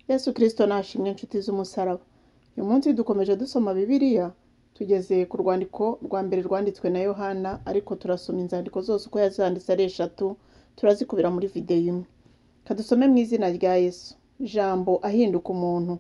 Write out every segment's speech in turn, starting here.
Yesu Kristo nashimwe inshuti z'umusaraba. Uyu munsi dukomeje dusoma Bibiliya, tugeze ku rwandiko rwa mbere rwanditswe na Yohana, ariko turasoma inzandiko zose uko yazanditse ari eshatu, turazikubira muri videwo imwe. Kadusome mu izina rya Yesu. Jambo ahinduka umuntu.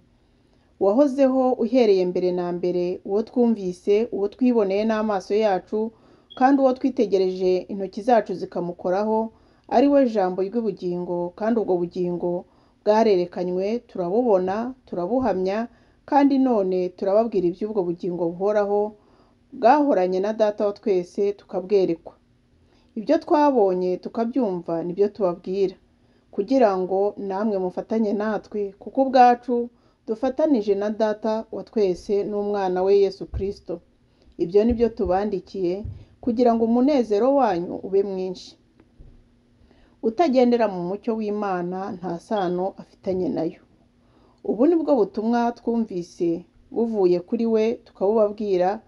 Wahozeho uhereye mbere na mbere, uwo twumvise, uwo twiboneye n'amaso yacu, kandi uwo twitegereje intoki zacu zikamukoraho, ari we Jambo ry'ubugingo, kandi ubwo bugingo bwarerekanywe, turabubona, turabuhamya, kandi none turababwira iby'ubwo bugingo buhoraho, bwahoranye na Data wa twese tukabwerekwa. Ibyo twabonye tukabyumva nibyo tubabwira, kugira ngo namwe mufatanye natwe, kuko ubwacu dufatanije na Data wa twese n'Umwana we Yesu Kristo. Ibyo ni byo tubandikiye kugira ngo umunezero wanyu ube mwinshi. Utagendera mu mucyo w'Imana nta sano afitanye nayo. Ubu ni bwo butumwa twumvise buvuye kuri we tukabubabwira,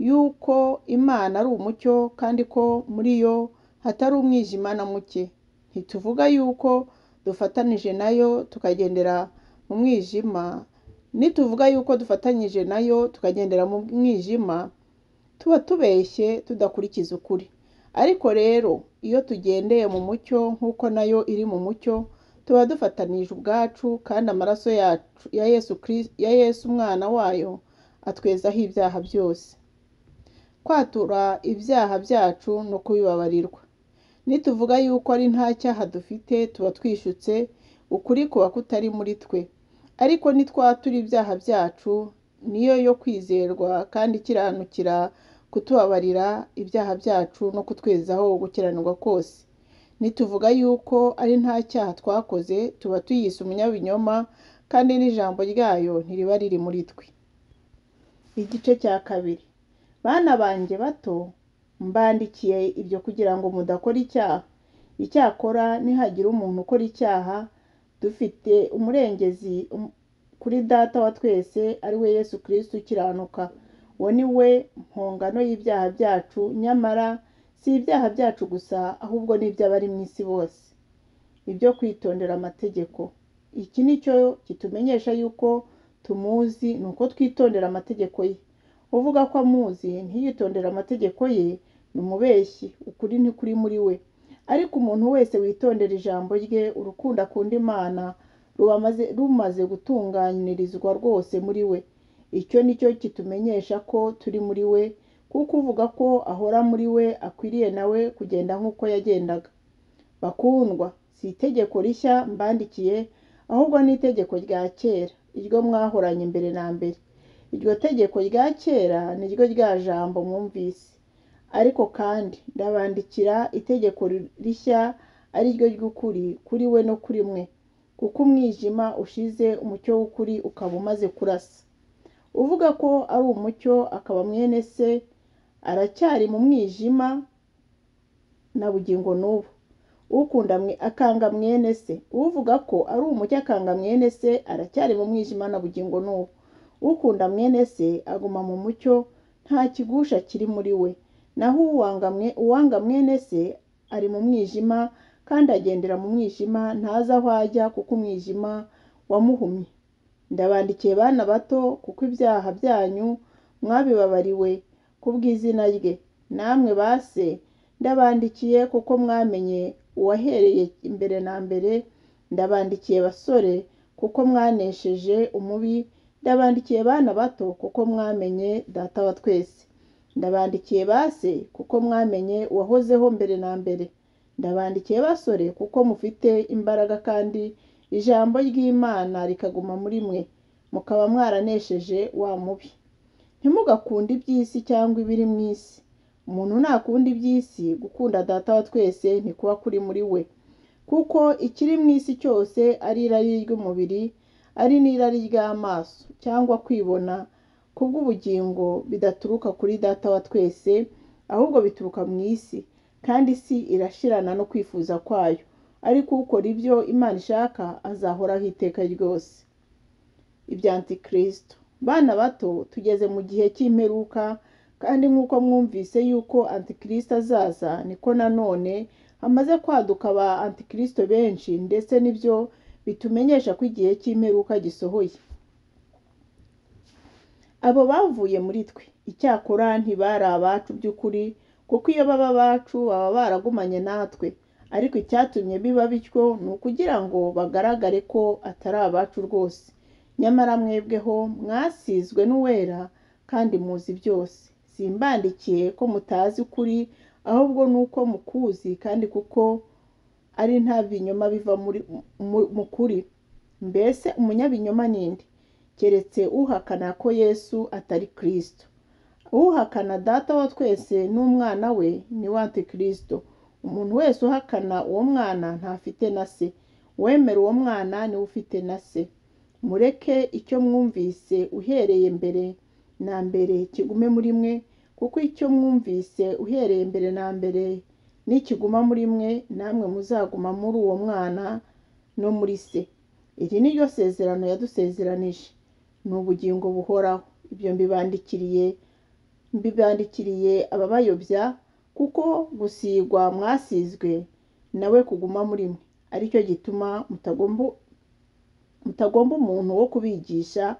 yuko Imana ari umucyo kandi ko muri yo hatari umwijima na muke. Ntituvuga yuko dufatanije nayo tukagendera mu mwijima, nituvuga yuko dufatanyije nayo tukagendera mu mwijima, tuba tubeshye tudakurikiza ukuri. Ariko rero iyo tugendeye mu mucyo nk'uko nayo iri mu mucyo, tuba dufatanije ubwacu, kandi amaraso yacu ya Yesu Kristo, ya Yesu umwana wayo atwezaho ibyaha byose. Kwatura ibyaha byacu no kubibabarirwa. Nituvuga yuko ari nta cyaha dufite, tuba twishutse, ukuri kuba kutari muri twe. Ariko nitwatura ibyaha byacu, niyo yo kwizerwa kandi ikiranukira kutubabarira ibyaha byacu no kutwezaho gukiranirwa kose. Nituvuga yuko ari nta cyaha twakoze, tuba tuyise umunyabinyoma, kandi n'ijambo ryayo ntiriba riri muri twe. Igice cya kabiri. Bana banjye bato, mbandikiye ibyo kugira ngo mudakora icyaha. Icyakora nihagira umuntu ukora icyaha, dufite umurengezi kuri Data wa twese, ari we Yesu Kristo ukiranuka. Uwo ni we mpongano y'ibyaha byacu, nyamara si ibyaha byacu gusa, ahubwo n'iby'abari mu isi bose. Ibyo kwitondera amategeko. Iki ni cyo kitumenyesha yuko tumuzi, ni uko twitondera amategeko ye. Uvuga ko amuzi ntiyitondere amategeko ye, ni umubeshyi, ukuri ntikuri muri we. Ariko umuntu wese witondera ijambo rye, urukundo akunda Imana rumaze gutunganirizwa rwose muri we. Icyo ni cyo kitumenyesha ko turi muri we, kuko uvuga ko ahora muri we akwiriye nawe kugenda nk'uko yagendaga. Bakundwa, si itegeko rishya mbandikiye, ahubwo ni itegeko rya kera, iryo mwahoranye mbere na mbere. Iryo tegeko rya kera ni ryo rya jambo mwumvise. Ariko kandi ndabandikira itegeko rishya, ari ryo ry'ukuri kuri we no kuri mwe, kuko umwijima ushize, umucyo w'ukuri ukaba umaze kurasa. Uvuga ko ari umucyo akaba mwene se, aracyari mu mwijima na bugingo n'ubu. Ukunda akanga mwene se, uvuga ko ari umucyo akanga mwene se, aracyari mu mwijima na bugingo n'ubu. Ukunda mwene se aguma mu mucyo, nta kigusha kiri muri we. Naho uwanga mwene se ari mu mwijima, kandi agendera mu mwijima, ntazi aho ajya kuko umwijima wamuhumye. Ndabandikiye bana bato, kuko ibyaha byanyu mwabibabariwe kubw'izina rye. Namwe ba se, ndabandikiye kuko mwamenye uwahereye imbere na mbere. Ndabandikiye basore, kuko mwanesheje umubi. Ndabandikiye bana bato, kuko mwamenye Data wa twese. Ndabandikiye ba se, kuko mwamenye uwahozeho mbere na mbere. Ndabandikiye basore, kuko mufite imbaraga kandi ijambo ry'Imana rikaguma muri mwe, mukaba mwaranesheje wa mubi. Ntimugakunde iby'isi cyangwa ibiri mu isi. Umuntu nakunda iby'isi, gukunda Data wa twese ntikuba kuri muri we. Kuko ikiri mu isi cyose ari irari ry'umubiri, ari n'irari ry'amaso, cyangwa kwibona kubw'ubugingo, bidaturuka kuri Data wa twese, ahubwo bituruka mu isi, kandi isi irashirana no kwifuza kwayo. Ariko ukora ibyo Imana ishaka azahoraho iteka ryose. Ibya Antikristo. Bana bato, tugeze mu gihe cy'imperuka, kandi nk'uko mwumvise yuko Antikristo azaza, niko nanone hamaze kwaduka ba Antikristo benshi, ndetse n'ibyo bitumenyesha ko igihe cy'imperuka gisohoye. Abo bavuye muri twe, icyakora ntibari abacu by'ukuri, kuko iyo baba abacu baba baragumanye natwe, ariko icyatumye biba bityo ni ukugira ngo bagaragare ko atari abacu rwose. Nyamara mwebweho mwasizwe n'Uwera kandi muzi byose. Simbandikiye ko mutazi ukuri, ahubwo ni uko mukuzi kandi kuko ari nta binyoma biva mu kuri. Mbese umunyabinyoma ni nde? Keretse uhakana ko Yesu atari Kristo. Uhakana Data wa twese n'Umwana we ni we Antikristo. Umuntu wese uhakana uwo Mwana ntafite na se. Uwemera uwo Mwana niwe ufite na se. Mureke icyo mwumvise uhereye mbere na mbere kigume muri mwe, kuko icyo mwumvise uhereye mbere na mbere nikiguma muri mwe, namwe muzaguma muri uwo Mwana no muri se. Iri ni ryo sezerano yadusezeranije, ni ubugingo buhoraho. Ibyo mbibandikiriye ababayobya, kuko gusigwa mwasizwe nawe kuguma muri mwe, aricyo gituma mutagomba umuntu wo kubigisha,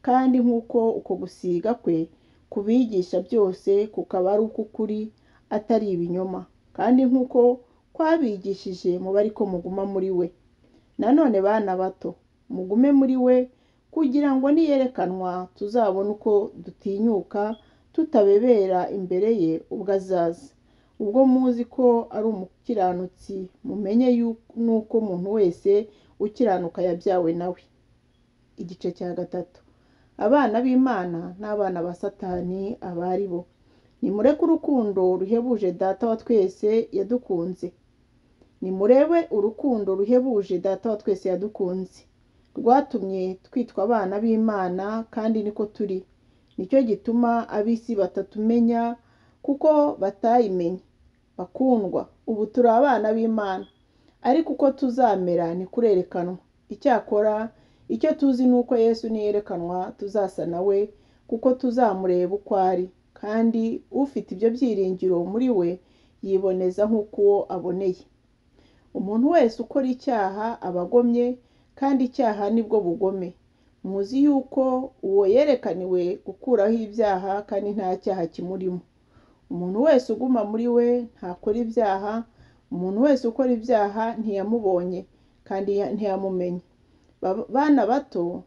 kandi nk'uko uko gusiga kwe kubigisha byose kukaba ari uk'ukuri atari ibinyoma, kandi nk'uko kwabigishije mube ariko muguma muri we. Nanone bana bato, mugume muri we, kugira ngo niyerekanwa tuzabone uko dutinyuka tutabebera imbere ye ubwo azaza. Ubwo muzi ko ari umukiranutsi, mumenye n'uko umuntu wese ukiranuka yabyawe nawe. Igice cya 3. Abana b'Imana n'abana ba Satani aba ari bo. Nimureke urukundo ruhebuje Data wa twese yadukunze. Nimurebe urukundo ruhebuje Data wa twese yadukunze, rwatumye twitwa abana b'Imana, kandi niko turi. Nicyo gituma ab'isi batatumenya, kuko batayimenye. Bakundwa, ubu turi abana b'Imana, ariko uko tuzamera ntikurerekanwa. Icyakora icyo tuzi ni uko Yesu niyerekanwa tuzasa na we, kuko tuzamureba uko ari, kandi ufite ibyo byiringiro muri we yiboneza nk'uko uwo aboneye. Umuntu wese ukora icyaha aba agomye, kandi icyaha nibwo bugome. Muzi yuko uwo yerekaniwe gukuraho ibyaha, kandi nta cyaha kimurimo. Umuntu wese uguma muri we ntakora ibyaha, umuntu wese ukora ibyaha ntiyamubonye kandi ntiyamumenye. Bana bato,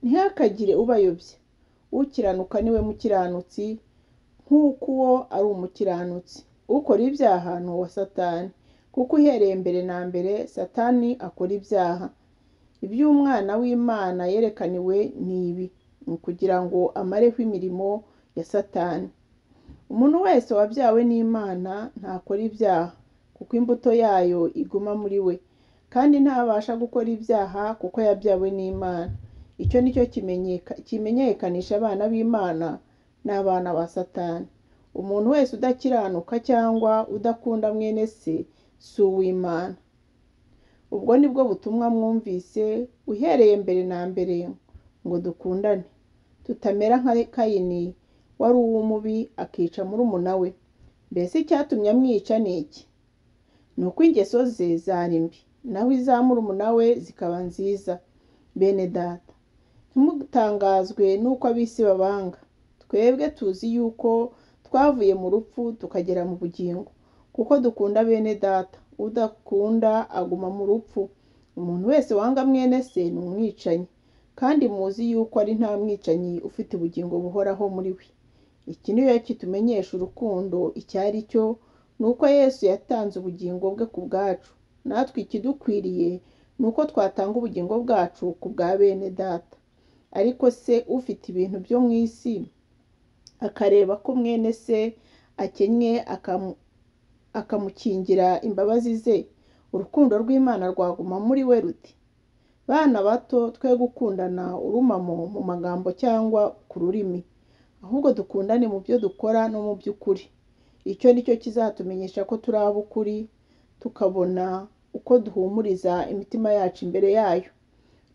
ntihakagire ubayobya. Ukiranuka niwe mukiranutsi, nk'uko uwo ari umukiranutsi. Ukora ibyaha ni uwa Satani, kuko uhereye mbere na mbere Satani akora ibyaha. Iby'Umwana w'Imana yerekaniwe ni ibi, ni ukugira ngo amareho imirimo ya Satani. Umuntu wese wabyawe n'Imana ntakora ibyaha, kuko imbuto yayo iguma muri we, kandi ntabasha gukora ibyaha kuko yabyawe n'Imana. Icyo ni cyo kimenyekanisha abana b'Imana n'abana ba Satani. Umuntu wese udakiranuka cyangwa udakunda mwene se si uw'Imana. Ubwo nibwo butumwa mwumvise uhereye mbere na mbere, ngo dukundane, tutamera nka Kayini wari uw'umubi akica murumuna we. Mbese icyatumye amwica ni iki? Ni uko ingeso ze zari mbi, naho iza murumuna we zikaba nziza. Bene Data, ntimutangazwe n'uko ab'isi babanga. Twebwe tuzi yuko twavuye mu rupfu tukagera mu bugingo, kuko dukunda bene Data. Udakunda aguma mu rupfu. Umuntu wese wanga mwene se ni umwicanyi, kandi muzi yuko ari nta mwicanyi ufite ubugingo buhoraho muri we. Iki ni cyo kitumenyesha urukundo icyo ari cyo, ni uko Yesu yatanze ubugingo bwe ku bwacu. Natwe ikidukwiriye ni uko twatanga ubugingo bwacu ku bwa bene Data. Ariko se ufite ibintu byo mu isi akareba ko mwene se akennye akamukingira imbabazi ze, urukundo rw'Imana rwaguma muri we ruti? Bana bato, twe gukundana urumamo mu magambo cyangwa ku rurimi, ahubwo dukundane mu byo dukora no mu by'ukuri. Icyo ni cyo kizatumenyesha ko turi ab'ukuri, tukabona uko duhumuriza imitima yacu imbere yayo.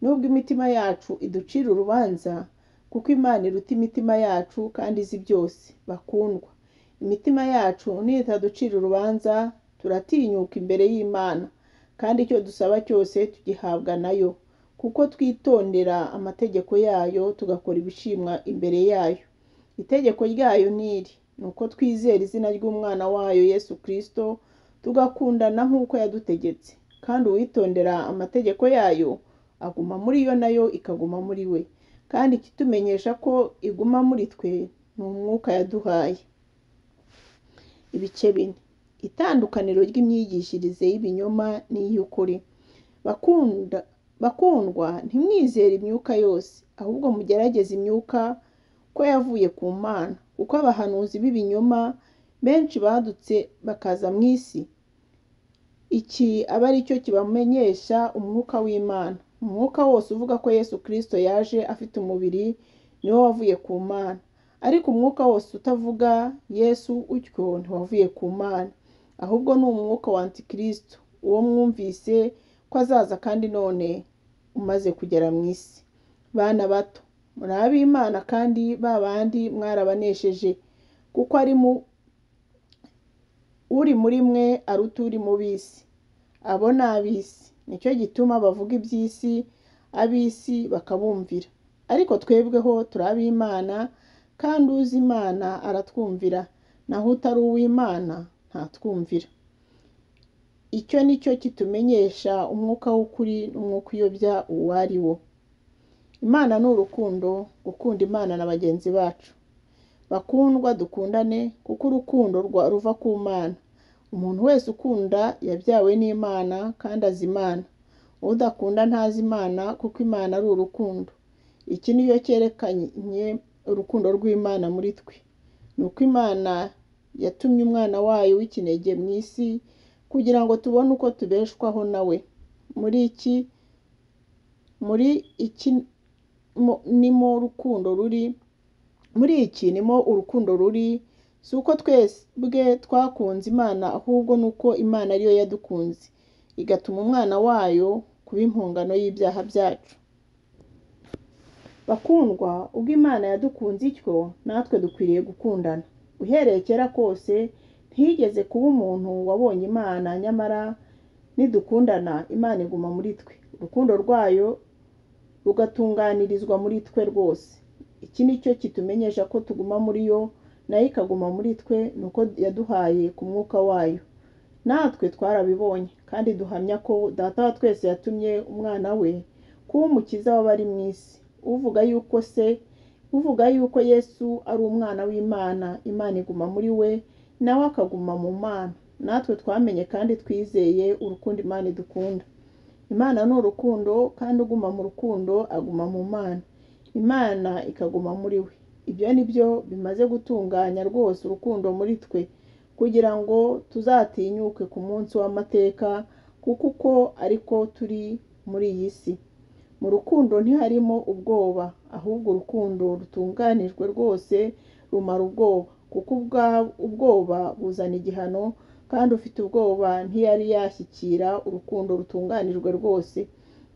Nubwo imitima yacu iducira urubanza, kuko Imana iruta imitima yacu kandi izi byose. Bakundwa, imitima yacu nitaducira urubanza, turatinyuka imbere y'Imana, Kandi icyo dusaba cyose tugihabwa nayo, kuko twitondera amategeko yayo tugakora ibishimwa imbere yayo. Itegeko ryayo ni iri: ni uko twizera izina ry'Umwana wayo Yesu Kristo, tugakundana nk'uko yadutegetse. Kandi uwitondera amategeko yayo aguma muri yo, nayo ikaguma muri we. Kandi ikitumenyesha ko iguma muri twe ni umwuka yaduhaye. Ibice 4. Itandukaniro ry'imyigishirize y'ibinyoma n'iy'ukuri. Bakundwa, ntimwizere imyuka yose, ahubwo mugerageze imyuka ko yavuye ku Mana, kuko abahanuzi b'ibinyoma benshi badutse bakaza mu isi. Iki aba ari cyo kibamenyesha umwuka w'Imana. Umwuka wose uvuga ko Yesu Kristo yaje afite umubiri niwo wavuye ku Mana, ariko umwuka wose utavuga Yesu utyo ntiwavuye ku Mana, ahubwo ni umwuka wa Antikristo, uwo mwumvise ko azaza kandi none umaze kugera mu isi. Bana bato, muri ab'Imana kandi ba bandi mwarabanesheje, kuko ari uri muri mwe aruta uri mu b'isi. Abo ni ab'isi, nicyo gituma bavuga iby'isi, ab'isi bakabumvira. Ariko twebweho turi ab'Imana, kandi uzi Imana aratwumvira, naho utari uw'Imana ntatwumvira. Icyo ni cyo kitumenyesha umwuka w'ukuri n'umwuka uyobya uwo ari wo. Imana ni urukundo, gukunda Imana na bagenzi bacu. Bakundwa, dukundane, kuko urukundo ruva ku Mana. Umuntu wese ukunda yabyawe n'Imana kandi azi Imana. Udakunda ntazi Imana, kuko Imana ari urukundo. Iki niyo cyerekanye urukundo rw'Imana muri twe, ni uko Imana yatumye Umwana wayo w'ikinege mu isi, kugira ngo tubone uko tubeshwaho nawe. Muri iki nimo urukundo ruri, muri iki nimo urukundo ruri, si uko twebwe twakunze Imana, ahubwo ni uko Imana ariyo yadukunze, igatuma Umwana wayo kuba impongano y'ibyaha byacu. Bakundwa, ubwo Imana yadukunze ityo, natwe dukwiriye gukundana. Uhereye kera kose ntiyigeze kuba umuntu wabonye Imana, nyamara nidukundana Imana iguma muri twe, urukundo rwayo rugatunganirizwa muri twe rwose. Iki ni cyo kitumenyesha ko tuguma muri yo, nayo ikaguma muri twe, ni uko yaduhaye ku mwuka wayo. Natwe twarabibonye kandi duhamya ko Data wa twese yatumye Umwana we kuba umukiza w'abari mu isi. Uvuga yuko se, uvuga yuko Yesu ari Umwana w'Imana, Imana iguma muri we, nawe akaguma mu Mana. Natwe twamenye kandi twizeye urukundo Imana idukunda. Imana ni urukundo, kandi uguma mu rukundo aguma mu Mana, Imana ikaguma muri we. Ibyo ni byo bimaze gutunganya rwose urukundo muri twe, kugira ngo tuzatinyuke ku munsi w'amateka, kuko uko ariko turi muri iyi si. Mu rukundo ntiharimo ubwoba, ahubwo urukundo rutunganijwe rwose rumara ubwoba, kuko ubwoba buzana igihano, kandi ufite ubwoba ntiyari yashyikira urukundo rutunganijwe rwose.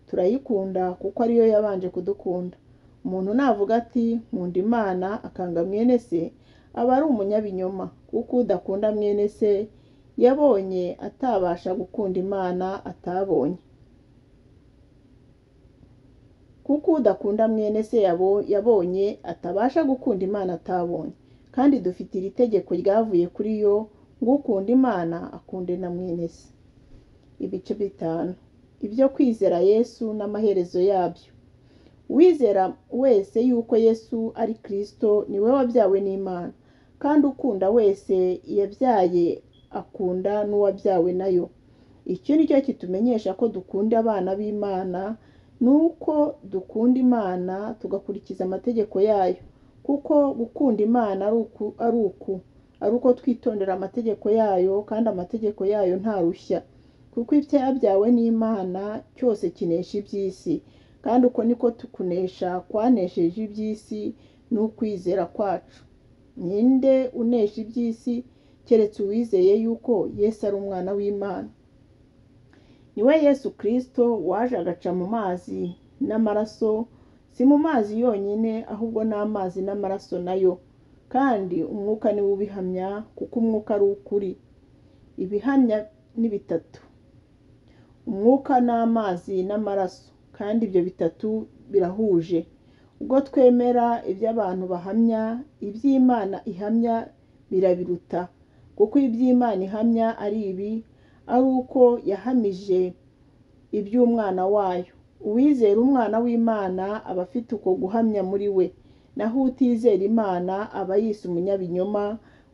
Turayikunda kuko ariyo yabanje kudukunda. Umuntu navuga ati nkunda Imana akanga mwene se, aba ari umunyabinyoma, kuko udakunda mwene se yabonye atabasha gukunda Imana atabonye. Kuko udakunda mwene se yabonye atabasha gukunda Imana atabonye. Kandi dufite iri tegeko ryavuye kuri yo, ngo ukunda Imana akunde na mwene se. Ibice 5. Ibyo kwizera Yesu n'amaherezo yabyo. Uwizera wese yuko Yesu ari Kristo niwe wabyawe n'Imana, kandi ukunda wese yabyaye akunda n'uwabyawe nayo. Icyo ni cyo kitumenyesha ko dukunda abana b'Imana, ni uko dukunda Imana tugakurikiza amategeko yayo. Kuko gukunda Imana ari uko twitondera amategeko yayo, kandi amategeko yayo ntarushya. Kuko icyabyawe n'Imana cyose kinesha iby'isi, kandi uko niko tukunesha kwanesheje iby'isi ni ukwizera kwacu. Ninde unesha iby'isi keretse uwizeye yuko Yesu ari Umwana w'Imana? Niwe Yesu Kristo waje agaca mu mazi n'amaraso, si mu mazi yonyine, ahubwo n'amazi n'amaraso nayo. Kandi umwuka niwe ubihamya, kuko umwuka ari ukuri. Ibihamya ni bitatu: Umwuka n'amazi n'amaraso, kandi ibyo bitatu birahuje. Ubwo twemera iby'abantu bahamya, iby'Imana ihamya birabiruta, kuko iby'Imana ihamya ari ibi, ari uko yahamije iby'Umwana wayo. Uwizera Umwana w'Imana aba afite uko guhamya muri we, naho utizera Imana aba yise umunyabinyoma,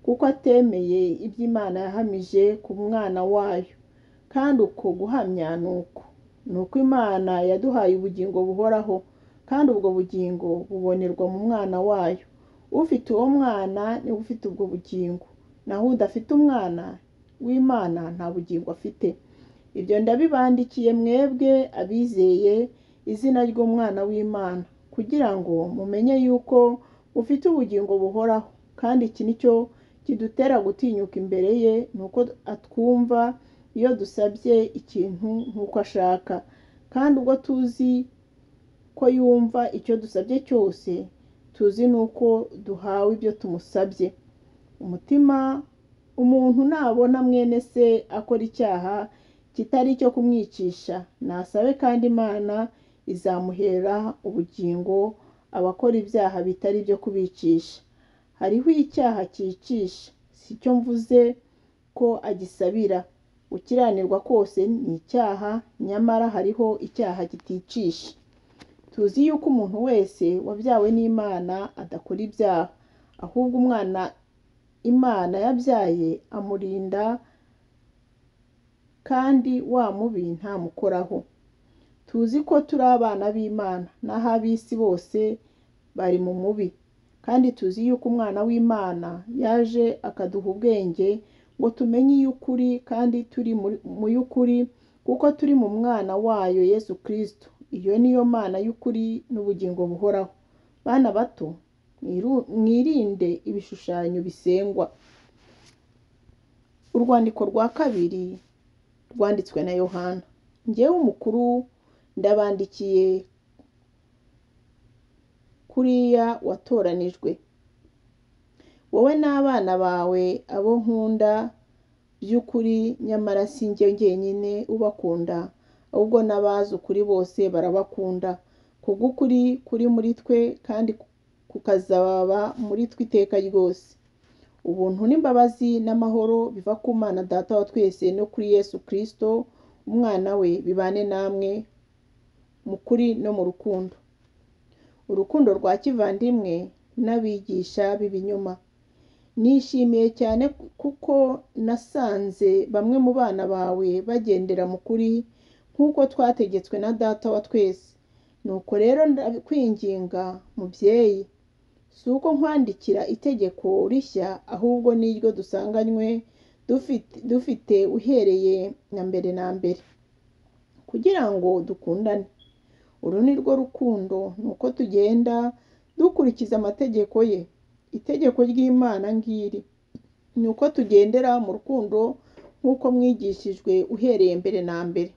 kuko atemeye iby'Imana yahamije ku Mwana wayo. Kandi uko guhamya ni uku: ni uko Imana yaduhaye ubugingo buhoraho, kandi ubwo bugingo bubonerwa mu Mwana wayo. Ufite uwo Mwana niwe ufite ubwo bugingo, naho udafite Umwana w'Imana nta bugingo afite. Ibyo ndabibandikiye mwebwe abizeye izina ry'Umwana w'Imana, kugira ngo mumenye yuko mufite ubugingo buhoraho. Kandi iki ni cyo kidutera gutinyuka imbere ye, ni uko atwumva iyo dusabye ikintu nk'uko ashaka. Kandi ubwo tuzi ko yumva icyo dusabye cyose, tuzi n'uko duhawe ibyo tumusabye. Umutima umuntu nabona mwene se akora icyaha kitari icyo kumwicisha, nasabe kandi Imana izamuhera ubugingo abakora ibyaha bitari ibyo kubicisha. Hariho icyaha cyicisha, si cyo mvuze ko agisabira. Gukiranirwa kose ni icyaha, nyamara hariho icyaha kiticisha. Tuzi yuko umuntu wese wabyawe n'Imana adakora ibyaha, ahubwo umwana Imana yabyaye amurinda, kandi wa mubi ntamukoraho. Tuzi ko turi abana b'Imana, naho ab'isi bose bari mu mubi. Kandi tuzi yuko Umwana w'Imana yaje akaduha ubwenge ngo tumenye iy'ukuri, kandi turi mu y'ukuri, kuko turi mu Mwana wayo Yesu Kristo. Iyo niyo Mana y'ukuri n'ubugingo buhoraho. Bana bato, mwirinde ibishushanyo bisengwa. Urwandiko rwa kabiri rwanditswe na Yohana. Njyewe umukuru ndabandikiye kuriya watoranijwe, wowe n'abana bawe abo nkunda by'ukuri, nyamara si njye jyenyine ubakunda, ahubwo n'abazi ukuri bose barabakunda. Kubw'ukuri kuri muri twe kandi kukazaba muri twe iteka ryose. Ubuntu n'imbabazi n'amahoro biva ku Mana Data wa twese no kuri Yesu Kristo Umwana we, bibane namwe mu kuri no mu rukundo. Urukundo rwa kivandimwe n'abigisha b'ibinyoma. Nishimiye cyane kuko nasanze bamwe mu bana bawe bagendera mu kuri nk'uko twategetswe na Data wa twese. Nuko rero ndakwinginga mubyeyi, si uko nkwandikira itegeko rishya, ahubwo n'iryo dusanganywe dufite uhereye na mbere na mbere, kugira ngo dukundane. Uru ni rwo rukundo, ni uko tugenda dukurikiza amategeko ye. Itegeko ry'Imana ngiri, ni uko tugendera mu rukundo nk'uko mwigishijwe uhereye mbere na mbere.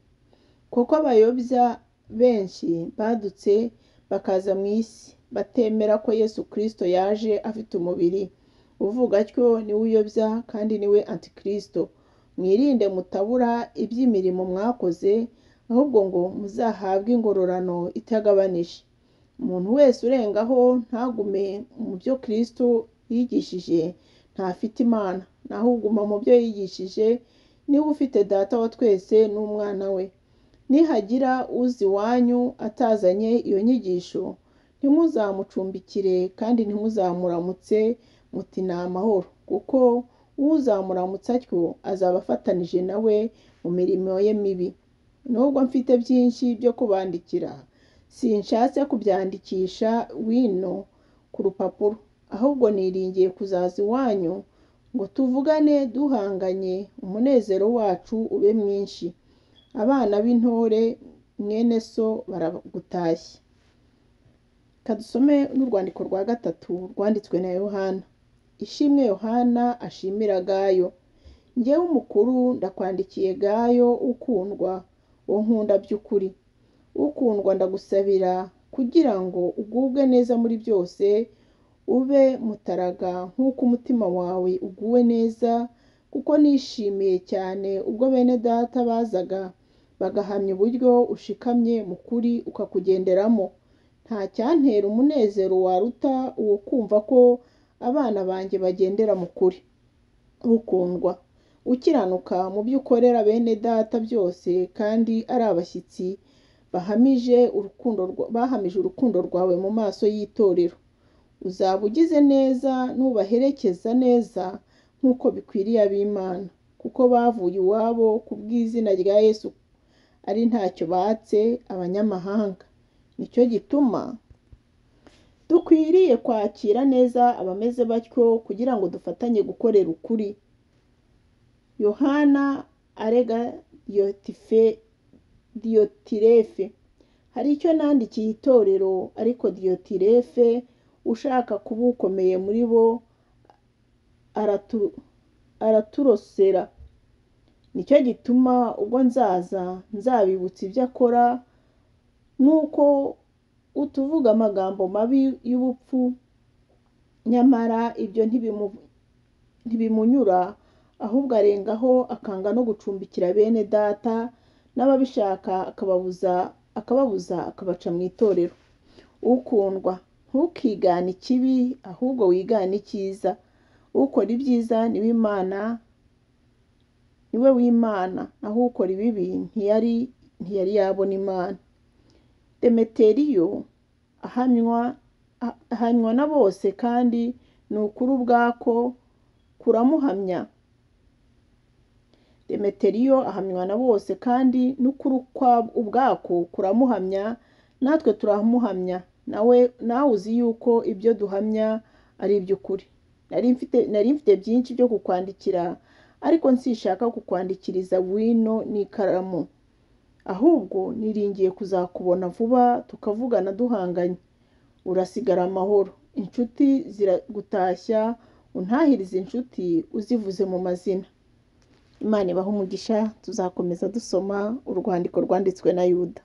Kuko abayobya benshi badutse bakaza mu isi, batemera ko Yesu Kristo yaje afite umubiri. Uvuga atyo niwe uyobya kandi niwe Antikristo. Mwirinde mutabura iby'imirimo mwakoze, ahubwo ngo muzahabwe ingororano itagabanije. Umuntu wese urengaho ntagume mu byo Kristo yigishije ntafite Imana, naho uguma mu byo yigishije niwe ufite Data wa twese n'Umwana we. Nihagira uza iwanyu atazanye iyo nyigisho, ntimuzamucumbikire kandi ntimuzamuramutse muti ni amahoro, kuko uzamuramutsa atyo azaba afatanije nawe mu mirimo ye mibi. Nubwo mfite byinshi byo kubandikira, sinshatse kubyandikisha wino ku rupapuro, ahubwo niringiye kuzaza iwanyu ngo tuvugane duhanganye, umunezero wacu ube mwinshi. Abana b'intore mwene so baragutashye. Kadusome n'urwandiko rwa gatatu rwanditswe na Yohana. Ishimwe Yohana ashimira Gayo. Njyewe umukuru ndakwandikiye Gayo ukundwa, uwo nkunda by'ukuri. Ukundwa ndagusabira kugira ngo ugubwe neza muri byose, ube mutaraga nk'uko umutima wawe uguwe neza, kuko nishimiye cyane ubwo bene data bazaga Bagahamya uburyo ushikamye mu kuri ukakugenderamo. Nta cyantera umunezero waruta uwo kumva ko abana banjye bagendera mu kuri. Ukundwa, ukiranuka mu byo ukorera bene data byose kandi ari abashyitsi bahamije urukundo rwawe mu maso y'itorero. Uzaba ugize neza nubaherekeza neza nk'uko bikwiriye ab'Imana, kuko bavuye iwabo ku bw'izina rya Yesu ari ntacyo batse abanyamahanga. Nicyo gituma dukwiriye kwakira neza abameze batyo kugira ngo dufatanye gukorera ukuri. Yohana arega Diyotirefe. Hari icyo nandikiye itorero, ariko Diyotirefe ushaka kuba ukomeye muri bo araturosera. Nicyo gituma ubwo nzaza nzabibutsa ibyo akora, nuko utuvuga amagambo mabi y'ubupfu, nyamara ibyo ntibimunyura, ahubwo arengaho akanga no gucumbikira bene data n'ababishaka akababuza akabaca mu itorero. Ukundwa, ntukigane ikibi, ahubwo wigane icyiza. Ukora ibyiza niwe w'Imana, naho ukora ibibi ntiyari yabona Imana. Demeteriyo ahamywa na bose, kandi ni ukuri ubwako kuramuhamya. Demeteriyo ahamywa na bose, kandi n'ukuri ubwako kuramuhamya, natwe turamuhamya. Nawe uzi yuko ibyo duhamya ari iby'ukuri. Nari mfite byinshi byo kukwandikira, ariko nsishaka kukwandikiriza wino n'ikaramu, ahubwo niringiye kuzakubona vuba tukavugana duhanganye. Urasigara amahoro. Inshuti ziragutashya, untahirize inshuti uzivuze mu mazina. Imana ibahe umugisha. Tuzakomeza dusoma urwandiko rwanditswe na Yuda.